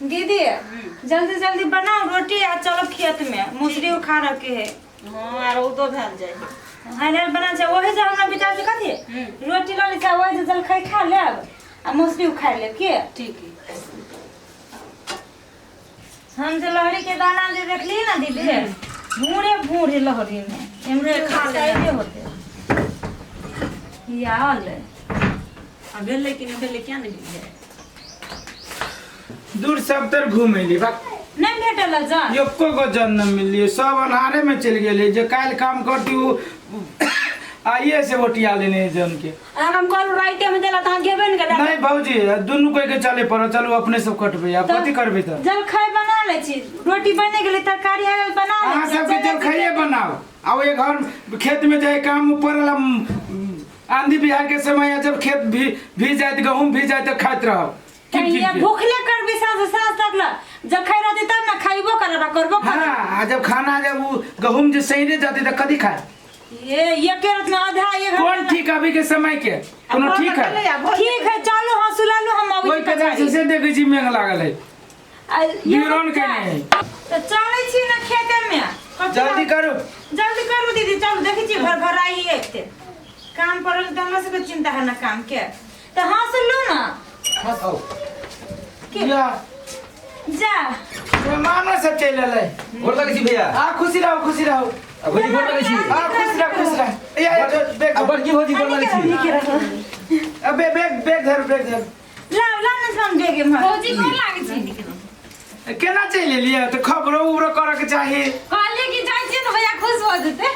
दीदी, जल्दी जल्दी बनाओ रोटी आ चलो खेत में मुसरी उखाड़ के है। हाँ, आ रौदो भेल जाइ है। हाय हाय बना छै ओही जे हमरा विचार से कथी रोटी लऽ लै छै, ओही जे जलखै खा लेब आ मुसरी उखाड़ लेब के। ठीक है। हम जे लहरी के दाना जे देखली ना दीदी, भूरे भूरे लहरी में एमरे खा लेबै। खा होते याल। आ भेलै कि नहि भेलै, किया नहि भेलै? दूर सब तर घूम एली बा। नहीं भेटल है जान। एको गो जन न मिललियै, सब अन्हारे में चलि गेलै। जे काल्हि काम करती ओ आइए से ओटिया लेने है जन के। अहाँ हम कहलहुँ राइते में देला तऽ अहाँ गेबे ने गेला। नहीं भौजी, दुनू कोई के चले पड़ो। चलू, अपने सब कटबै। आब कथी करबै तऽ? जलखै बना लै छी, रोटी बनि गेलै, तरकारी है बना लै अहाँ छी। सबके जलखैये बनाओ आ ओहि घर खेत में जाए काम ऊपर वाला आंधी बिहार के समय है, जब खेत भी भीज जाए, गहूम भीज जाए तऽ खाइत रहब किन किन ये के। भूखले करबी साँझ साँझ तक ल, जलखै रहतै तब ने खइबो करब करबो करब। हाँ, आ जब खाना जब उ गहूम जे सैरे जाते तऽ कथी खाए? ये एके रात में आधा एक कौन ठीक अभी के समय के कोनो ठीक है? ठीक है, चलू हंसू लालू, हम अबै ओहि छी कथा पछाड़ी। से देखै छी मेघ लागल है। आ, ये बिरौन के नहीं। तऽ चलै छी ने खेते में कथी? जल्दी करू। जल्दी करू दीदी, चलू। देखै छी घर घर आई एते काम पड़ल तऽ हमरा सबके चिंता है ना काम के। तऽ हंसू लू ना। के? या। जा। मेहमानो सब चलि एलै। गोर लगै छी भैया। आ, खुशी रहू, खुशी रहू। आ भौजी, गोर लगै छी। आ, खुश रह, खुश रह। या, या, बैग। आ बड़की भौजी, गोर लगै छी। नीके रह। आ, बैग, बैग, बैग धर, बैग धर। लाउ, लाउ ने हम बैग एम्हर। भौजी, गोर लागै छी। केना चलि एलियै तऽ? खबरो उबरो करऽ के चाही। कहलियै कि जाइ छियै तऽ भैया खुश भऽ जेतै।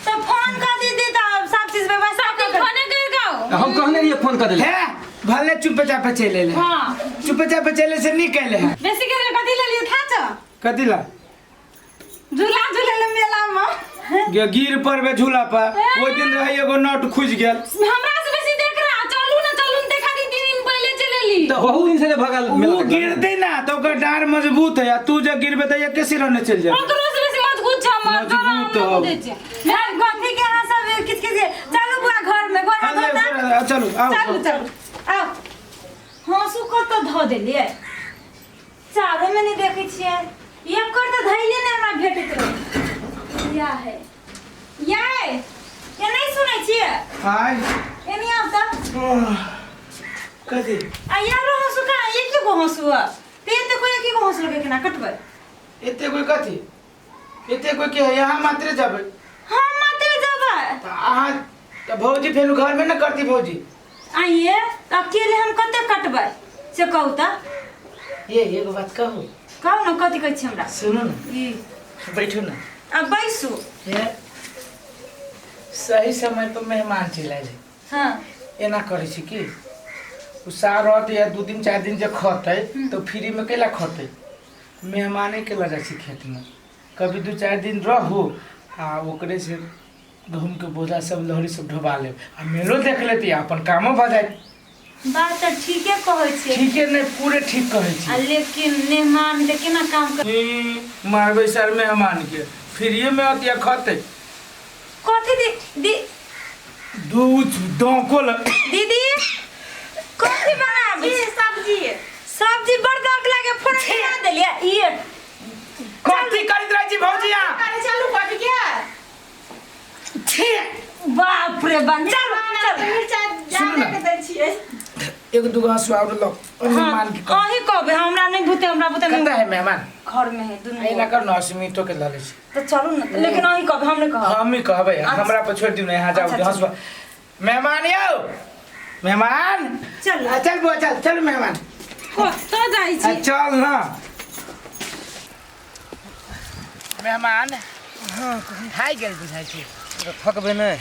तऽ फोन कऽ दीदी तऽ सब चीज व्यवस्था सब कऽ फोने करि कऽ। हम कहने रहियै फोन कऽ देले। हे, भले चुपे चापे चलि एलै। हाँ। चुपे चापे चले से नीक एलै है। बेसी करके कथी लेलियै था छौ? कथी ला? झूला झूले ले मेला में। गे, गिर पड़बे झूला पर। ओहि दिन रहे एगो नट खुजि गेल। हमरा से बेसी देख रहा, चलू ना चलू ना, देखा दी 3 दिन पहले चले ली। तऽ बहुत दिन से जे भगल मेला ओ देखला। गिरते ना तऽ ओकर डार मजबूत है, आ तू जे गिरबे तऽ एके सिर ने चलि जाए। ओकरो से बेसी मजबूत छै हमर। मजबूत डर हम हौ। नहि बुझै छियै। मैं कथी के अहाँ सब किछ किछ। चलू बुआ, घर में गोर हाथ धोता। चलू, आउ। चलू चलू, आउ। हँसू कतऽ धऽ देलियै? चारो में नहि देखै छियै। एकर तऽ धैले नहि हमरा भेटैत रहै। या है या है, ये नहि सुनै छियै? आय। एनी आउ तऽ। कथी? आ यारो हँसू कहाँ? एके गो हँसू है तऽ एते कोई एके गो हँसू लगे केना कटबै? एते कोई कथी? एते कोई के है? यहाँ मात्रे जाबै। हम मात्रे जेबै। तऽ अहाँ तऽ भौजी फेर घरमे ने करती भौजी। आइए तऽ अकेले हम कते कटबै से कहू तऽ। ये एगो बात कहू? कहू ने, कथी कहै छी हमरा? सुनू ने। ई। बैठू ने। आ बैसू। ये सही समय पर मेहमान चलि आयल। एना करै छी कि ओ साल रहत या 2 दिन 4 दिन जे खतै तऽ फ्रीमे कैला खतै? मेहमाने के लऽ जाइ छी खेतमे, कभी 2-4 दिन रहू आ ओकरे से गहूँमके बोझा सब, लहरी सब ढोबा लेब आ मेलो देख लेती आ अपन कामो भऽ जायत। बात तऽ ठीके कहै छियै। ठीके नहि, पूरे ठीक कहै आ छी। लेकिन मेहमान के केना काम कर? ई, मारबै सर मेहमानके, फ्रीएमे अत या खतै। कथी दी दी? दूध डोको लग। दीदी, कथी बनाबै छी? सब्जी। सब्जी बड़ दर्द लागे, फोड़न बना देलियै ई। कथी करैत रहै छी भौजी अहाँ? अरे चलू कट के। छी। बाप रे बाप, चल चल। मिरचाइ सुनू ना। ज्यादा के दै छियै। एगो दूगो हँसुआ आओर लऽ मेहमान के कह। अहीं कहबै, हमरा नहि भूते, हमरा भूते कतऽ नहि। है मेहमान? घर में है दुनू। एना कर न, अस्मितो के लऽ लै छी। तऽ चलू ने, लेकिन अहीं कहबै, हम नहि कहब। हम ही कहबै। हमरा पर छोड़ि दियौ ने। यहाँ जाउ। अच्छा, हँसुआ। मेहमान यौ, मेहमान। चल। आ, चल बुआ, चल चल मेहमान। कतऽ जाइ आ, छी? चल ना मेहमान। थाकि गेल बुझाइ छी। तऽ थकबै नहि?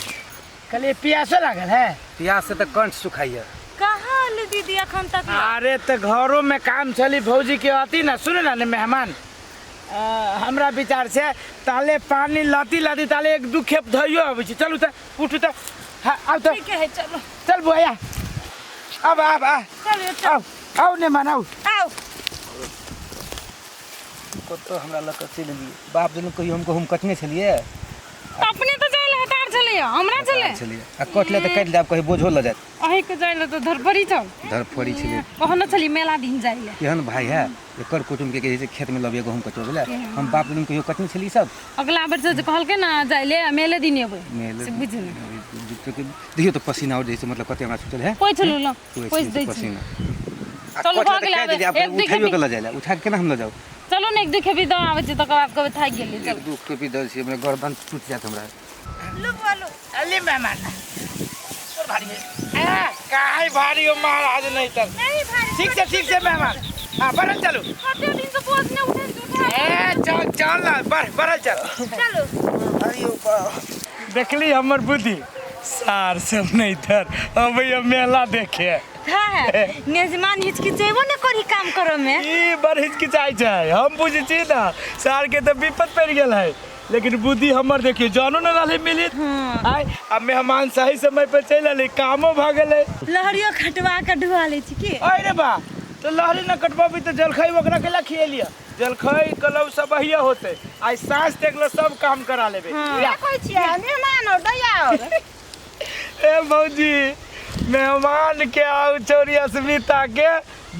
कहलियै प्यासो लागल है। प्यास से तऽ कंठ सुखाइए। कहाँ अल दीदी अखन तक? अरे तऽ घरो में काम चली भौजी के अती ना। सुन ना ने मेहमान, हमरा विचार से ताले पानी लाती लाती ताले एक दू खेप धइयो अबै छी। चलू तऽ, उठू तऽ। हाँ, आउ तऽ। ठीक है, चलो। चल बुआ, आब आब आ। चलो चल। आउ आउ ने मान, आउ। आउ। कतऽ हमरा लऽ कऽ चलि एलियै? बाप दुनू कहियो हम गहूँम कटने छलियै? अपने तऽ जाय लए हतार छलै। छलैया हमरा छलै छलै आ कटले तऽ काटि देब कहीं बोझो लऽ जायत अहीँके जाइ लए तऽ धरफड़ी छल धरफड़ी छलै कहने छली मेला दिन जाइ लए केहन भाई है एकर कुटुम के कहै छै खेत में लबिए गहूम कटबै ला हम बाप दिन कहियो कटने छली सब अगला बेर से जे कहलकै ने जाइ ले मेले दिन एबै मेले से बुझि ने देखियौ तऽ पसीना और जे छै मतलब कते हमरा छूटल है पोछि लू ल चुबै पोछि छै दै छी पसीना आ चलू, कटले भऽ तऽ गेलै काटि देलियै, आब आब एक दुई उठाइयो के खेपी। लऽ जाइ ला उठा के केना हम लऽ जाउ चलू ने एक दू खेपी दऽ आबै छी तकर बाद कहबै थाकि गेलियै एक चलू दू खेपी दऽ छी हमरा गर्दन टूटि जायत हमरा लू बोलू अली मेहमान तोर भारी है ए काहे भारी हो महाराज नहीं तर नहीं भारी ठीक से मेहमान हाँ बढ़ल चलू कते दिन से बोझ ने उठे उठा ए चल चल ना बढ़ बढ़ल चल चलू देखली हमर बुद्धि सार सब नहीं तर अब ये मेला देखे हाँ मेजमान हिचकिचेबो ने करी काम करो में ई बड़ हिचकिचाइ छै हम बुझै छी ना सार के तऽ विपत पड़ि गेल है लेकिन बुद्धि हमर देखियौ जानो न रहलै मिलित आय आ मेहमान सही समय पर चलि एलै कामो भऽ गेलै लहरियो खटवा के ढुआ लै छी की अरे बा तऽ लहरी न कटबबी तऽ जलखै ओकरा केला खिएलियै जलखै कलौ सब अहिए होतै आइ साँझ तक ले सब काम करा लेबै या। कहै छियै मेहमान और दैया और ए भौजी मेहमान के आउ चोरी अस्मिता के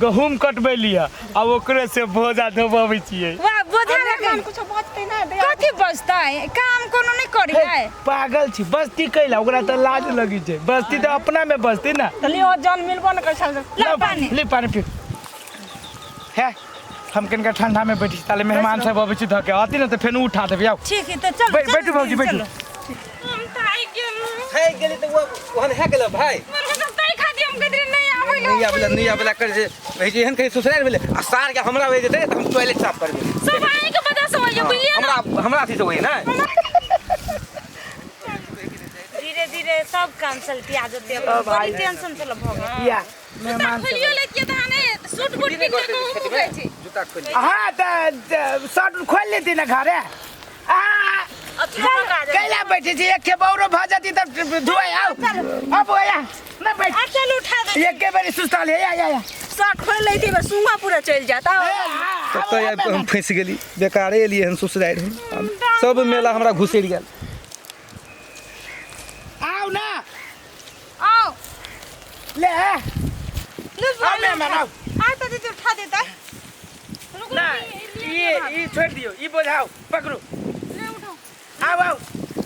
गहूम कटबै लिअ आ ओकरे से भोजा धोबबै छियै वाह बोझा मेहमान लगे कुछो बचतै ना दैया कथी बजतै काम कोनो नहीं करी है पागल छी बस्ती कैला ओकरा तऽ लाज लगी छै बस्ती तऽ अपना में बस्ती ना तऽ लियो जन मिलबो न करै छल ला पानी। ले पानी पी है हम कनिका ठंडा में बैठी छी ताले मेहमान सब अबै छी धके अति ने तऽ फेन उठा देबै आउ ठीक है तो चलो बैठू भौजी बैठू हम थाकि गेलहुँ थाकि गेली तऽ ओहन है गेल भाई मर के तै खाती हम कदरे नहीं आबै नहीं आबेला नहीं आबेला कर जे कहै छै एहन कहीं ससुराल भेलै आ सार के हमरा भेज जेतै तऽ हम टॉयलेट साफ करबै सब अहीं के वजह से होइए बुझलियै ना हमरा हमरा अथी से होइए ना धीरे धीरे सब काम चलती आ जते बड़ी टेंशन चल भऽ गेल या मेहमान सब खोलियो लेतियै तऽ अहाँ नहि सूट बूट पिन्ह के गहूम उगै छी जूता खोलि हाँ तऽ शर्ट खोलि लेती ने घरे आ कैला बैठे छी एक खेप औरो भऽ जती तब धोए आउ अब आया ना बैठ आ चल उठा दे एके बेरी सुस्ता ले या या या शर्ट खोलि लैती बस सुंगा पूरा चलि जात आउ तब तऽ आबि कऽ हम फँसि गेली बेकारे एलियै हन ससुरारि हम सब मेला हमरा घुसरि गेल आउ ना आउ ले आउ मेहमान आउ आ तऽ दीदी उठा देता ना ये ई छोड़ दियो ई बोझाओ पकड़ू ले उठाओ आउ आउ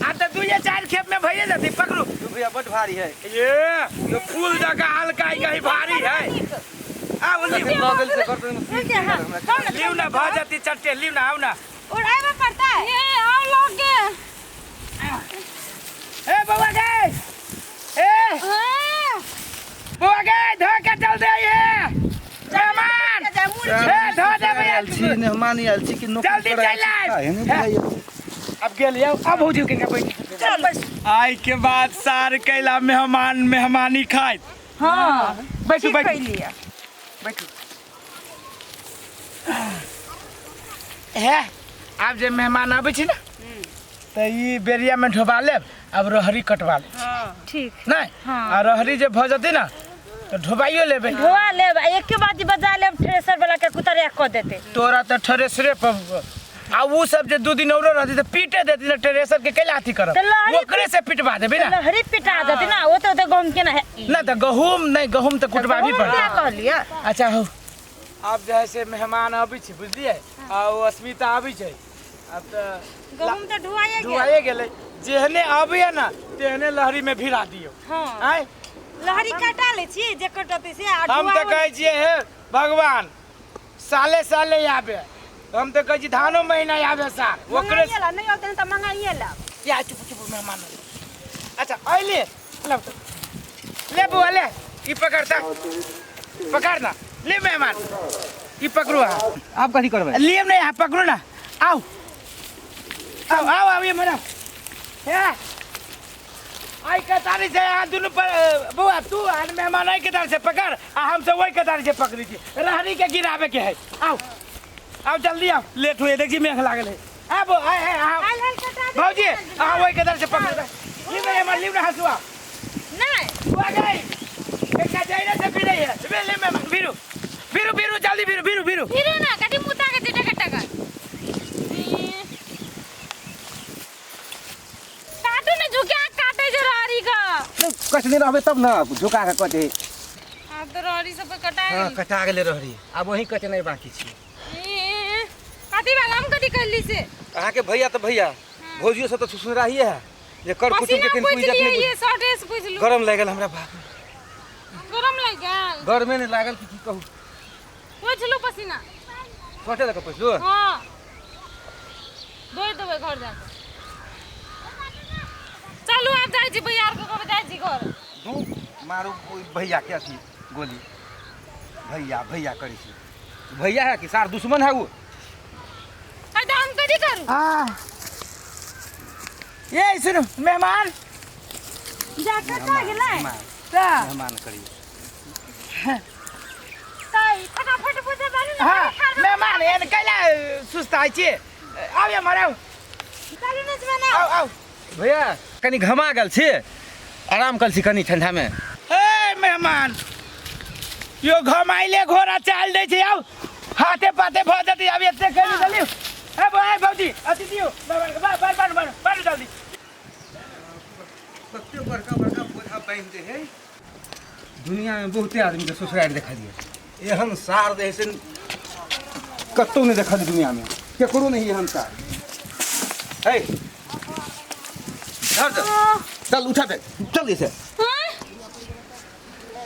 आ तऽ दुइये चारि खेप में भइए जतै पकड़ू भैया बड भारी है ये ये फूल जगह हल्का ही कहीं भारी है आउ लिउ लऽ गेल से गर्दन में हाँ लिउ ना भऽ जतै चट्टे लिउ ना आउ ना उड़ाबे पड़ता है ये आउ लगे ए बौआ गे ए हाँ बौआ गे धो के चल दे ये मेहमान ए धो दे भैया आयल छी मेहमान आयल छी कि नौकरी जल्दी करऽ आयल चलि छी? आयब। काहे नहि बुझाइए अब गेलियै अब भौजी के बैठ चल बस आइ के बाद सार कैला मेहमान मेहमानी खाइत हाँ बैठू ठीक बैठू कैलियै बैठू हे आब जे मेहमान आबै छै ने तऽ ई बेरियामे ढोबा लेब आब रहरी कटवा लेब ठीक नहि आ रहरी जे भऽ जेतै ने तऽ ढोबाइयो लेबै धोआ लेब आ एके बाजी बजा लेब थ्रेसर वाला के कुतरिया कऽ देते तोरा तऽ थ्रेसरे पर आ उ सब जे दू दिन औरो रहती तऽ पीटे देती ने थ्रेसर के कैला अथी करब तऽ लहरी ओकरे से पिटवा देबै ने लहरी पिटा जेतै ना ओते ओते गहूम केना है ना तऽ गहूम नहि गहूम तऽ कुटबाबी क्या पड़तै कहलियै अच्छा हो आब जे है से मेहमान अबै छै बुझलियै आ ओ अस्मिता आबै छै आब तऽ गहूम तऽ ढुआए गेल ढुआए गेलै जेहने अबैया ने तेहने लहरी में भिड़ा दियौ हाँ आँय लहरी कटा लै छी जे कटतै से आ हम तऽ ढुआओ कहै छियै हे भगवान साले साले आबे हम तऽ कहै छी धानो महीना आबे साल ओकरे मंगाइए ला नहीं होते तऽ मंगाइए ला या चुप चुप मेहमान अच्छा अइले लब तो ले बुआ ले ई पकड़ता पकड़ ना ले मेहमान ई पकड़ो अहाँ आब कथी करबै लिए नहीं यहाँ पकड़ो ना आओ आओ आओ आओ ये मेरा हे आई कतारी से यहाँ दुनू पर बउआ तू आ मेहमान आई कतारी से पकड़ आ हम सब वही कतारी से पकड़ी छी रहरी के गिरावे के है आओ आओ जल्दी आओ लेट हुए देखी मेघ लागल है आ बो आए आए आओ हल हल कटा दे भौजी अहाँ वही कतारी से पकड़ ली मेहमान ली ना हंसुआ नहीं बुआ गई एकटा जइरे से फिरे है ले ले मेहमान भीरू भीरू भीरू जल्दी भीरू भीरू भीरू फिरू ना कथी मुता के टका टका काटू ना झुके आ काटे कटने रहबै तब ने झुका के कटे। आब तऽ रहरी सब कटा हाँ गेल। कटा गेलै रहरी, आब वही कटनाइ बाकी छै। ए, कथी भेल? हम कथी करली से? अहाँके भैया तऽ भैया, भौजियो सब तऽ सुसुराहिए है जे कर कुटुम पसीना के पोछि इज्जत लियै, नहीं। ये शर्टे से पोछि लू। गरम लागि गेल हमरा बाप। गरम लागि गेल? गरमे नहि लागल कि की कहू। पोछि लू पसीना। कटे लऽ कऽ पोछि लू? हाँ, धोइ देबै घर जाके। चलू आब जाइ छी, भैया आरके कहबै जाइ छी घर। दू मारू ओहि भैया के अथी गोली। भैया भैया करै छी, भैया है कि सार दुश्मन है वो? अरे हम कथी करू? हाँ ये सुनू मेहमान जा कटा गेलै। तऽ मेहमान करी। ताई फटाफट बुझे बालू ने। हाँ मेहमान एहन कैला सुस्ताइ छियै? आउ एम्हर आउ। चलू ने जमाना। आउ आउ। भैया कनि घमा गेल छी, आराम कर छी कनि ठंडा में। ए मेहमान यो घमाइले घोड़ा चाल दै छै, आउ हाथे पाते भऽ जेतै। आब एते करि देलियौ। ए भाइ भौजी अथी दियौ मेहमान के, बार बार बार बार जल्दी। कते बड़का बड़का बोझा बान्हि दे है। दुनिया में बहुते आदमी के ससुरारि देखलियै, एहन सार जे है से कतहु नहि देखलियै दुनिया में, केकरो नहीं एहन सार। हे धर दे, चल उठा दे, चल इसे।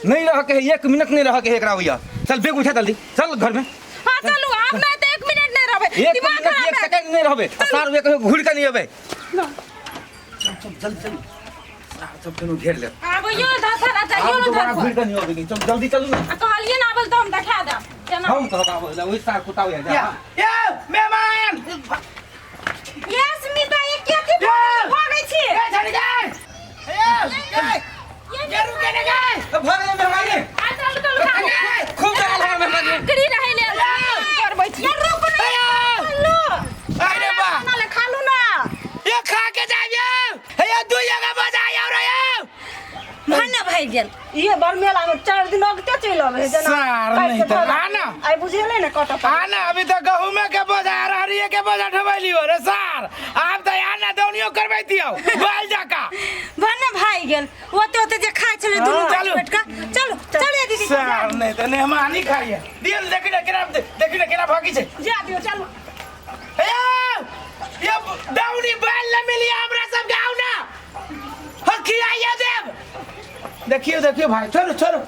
नहीं रह के है, 1 मिनट नहीं रह के है एकरा भैया। चल बेग उठा जल्दी, चल घर में। हाँ चलू, आब नहीं तो 1 मिनट नहीं रहबै। एक दिमाग मिनट खराब 1 है। सेकंड नहीं रहबै, आ सार कहियो घुरि के नहीं अबै। चल चल जल्दी चल, सार सब केनो घेर लेत। आब यो धर आ जाइयो आब ना दोबारा धर। घुरि के नहीं अबै, चल जल्दी चलू ना। आ कहलियै ना आबल तऽ हम देखा देब केना। हम कहब आबै लए, ओहि सार कुत्ता ओहि जा। या या मेहमान। ये स्मिता ये के थी भागै छी? ए छड़ी गए, ए ए ये रुके ने गए। भऽ गेलै मेहमान। आ चलू चलू खाउ। खूब जगह है मेहमान। लकड़ी रहै ले करबै छी। ये रुक ना लो। अरे बा ना ले खा लू ना। ये खा के जाइयो, हे ये दू जगह बजा आउ रे। भने भागि गेल। ये बड़ मेला में 4 दिन अगते चलि अबै जेना। सार नहीं तऽ आ ना। आइ बुझेलै ने कटऽ। आ ना, अभी तऽ गहूमे के बोझा अरहरिये के बोझा ढोबैलियो रे सार। आब तऽ आ ना दौनियो करबै दियौ बैल जका। भने भागि गेल, ओते ओते जे खाइ छलै दुनू चलू। बैठ कऽ। चलू चलू दीदी। सार नहीं तऽ मेहमानी खाइए दियौ। देखी ने केना, देखी ने केना भागी छै। जा दियौ चलू। हे ये दौनी बैल न मिली हमरा सब के, आउ ना हम खियाइए देब। देखियो देखियो भाई, छोड़ो छोड़ो।